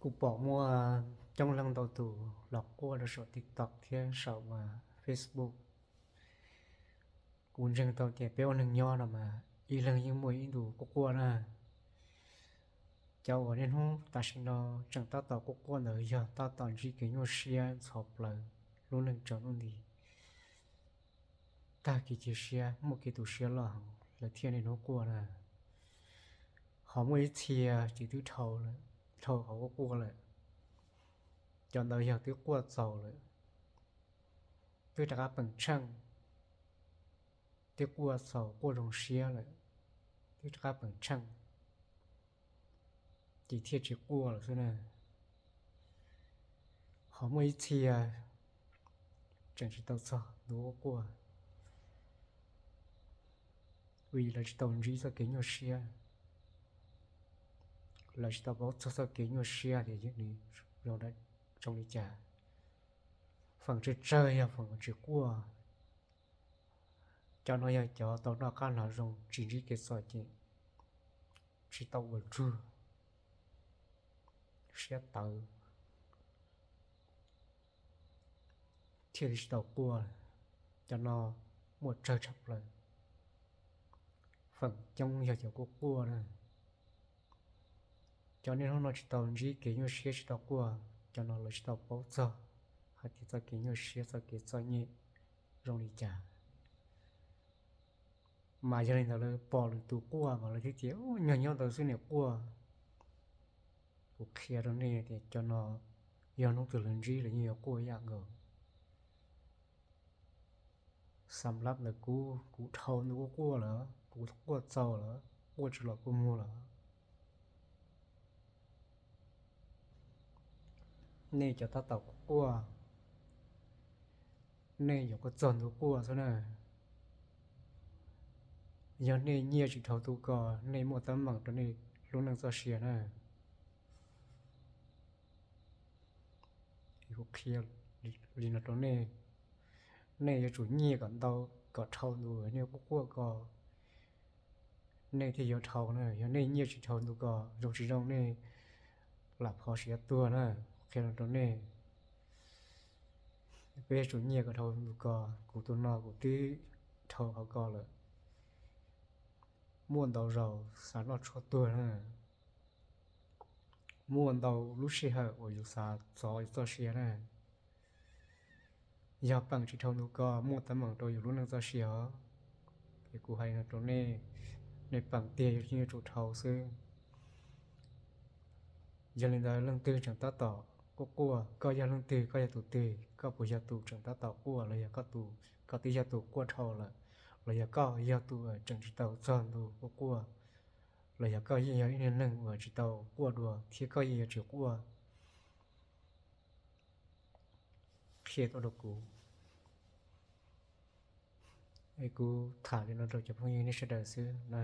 Kuv pom muaj coob leej ntau tus los quaj rau saum TikTok thiab saum Facebook. Kuv ntseeg tau tias peb ua neeg nyob no mas ib leeg yeej muaj ib ntus quaj quaj na. Cov uas niaj hnub tam sim no tseem tab tom quaj quaj ntawd yog tab tom ntsib kev nyuaj siab ntxhov plaws, lub neej tsaus ntuj nti, tag kev cia siab, muaj kev tu siab loj heev lawv thiaj niaj hnub quaj na. Ho muaj ib txhia ces twb dhau, dhau qhov quaj quaj lawm. Cov ntawd yog twb quaj txaus lawm, twb rov qab peem tsheej, twb quaj txaus quaj zoo siab lawm, twb rov qab peem tsheej, ces thiaj tsis quaj lawm xwb na. Ho muaj ib txhia tseem tsis tau txog ntu quaj quaj, vim lawv tsis tau ntsib txoj kev nyuaj siab, lawv tsis tau paub txog txoj kev nyuaj siab tias nws zoo li cas. Feem tsawg tsawg yog feem tsis quaj. Cov no yog cov tau noj qab hnav zoo, tsis ntsib kev txom nyem, tsis tau ua ntsuag, siab tawv, thiaj li tsis tau quaj. Cov no muaj tsawg tshaj plaws. Feem coob yog cov quaj quaj na. Cov niaj hnub no tsis tau ntsib kev nyuaj siab tsis tau quaj, cov no lawv tsis tau paub txog hais tias txoj kev nyuaj siab txoj kev txom nyem zoo li cas. Mas yog li ntawd lawv pom lwm tus quaj mas lawv thiaj tias nyob nyob ntawd xwb niam quaj. Kuv qhia rau nej tias cov no yog hnub twg lawv ntsib lawv yeej yuav quaj ib yam nkaus. Xam lab ntawm kuv, kuv dhau ntu quaj quaj lawm, kuv quaj txaus lawm, quaj tsis los kua muag lawm. Nej cov tab tom quaj, nej yuav quaj txog ntu quaj xwb na. Yog nej nyiaj tsis dhau ntu ko, nej muaj teeb meem rau nej lub neej txoj sia na. Kuv qhia li no rau nej, nej yuav tsum nyiaj kom ntau, kom dhau ntu nej quaj quaj ko, nej thiaj yuav dhau na. Yog nej nyiaj tsis dhau ntu ko, zoo tsis zoo nej lam phov siav tuag na. Kuv qhia no rau nej, peb yuav tsum nyiaj kom dhau ntu ko. Kuv tus no kuv twb dhau qhov ko lawm, muaj ntau zaus xav noj tshuaj tuag na, muaj ntau lub sij hawm uas yus xav txov yus txoj sia na. Yog peem tsis dhau ntu ko muaj teeb meem rau yus lub neej txoj sia os. Es kuv hais no rau nej, nej peem tiag yus yeej yuav tsum dhau xwb. Yog li ntawd leej twg tseem tab tom quaj quaj, koj yog leej twg, koj yog tus twg, koj puas yog tus tseem tab tom quaj los yog koj tus, koj twb yog tus quaj dhau lawm, los yog koj yog tus tseem tsis tau txog ntu quaj quaj, los yog koj yeej yog ib niag neeg uas tsis tau quaj dua thiab koj yeej yuav tsis quaj, qhia tuaj rau kuv. Es kuv tham li no rau cov phooj ywg nej sawv daws xwb na.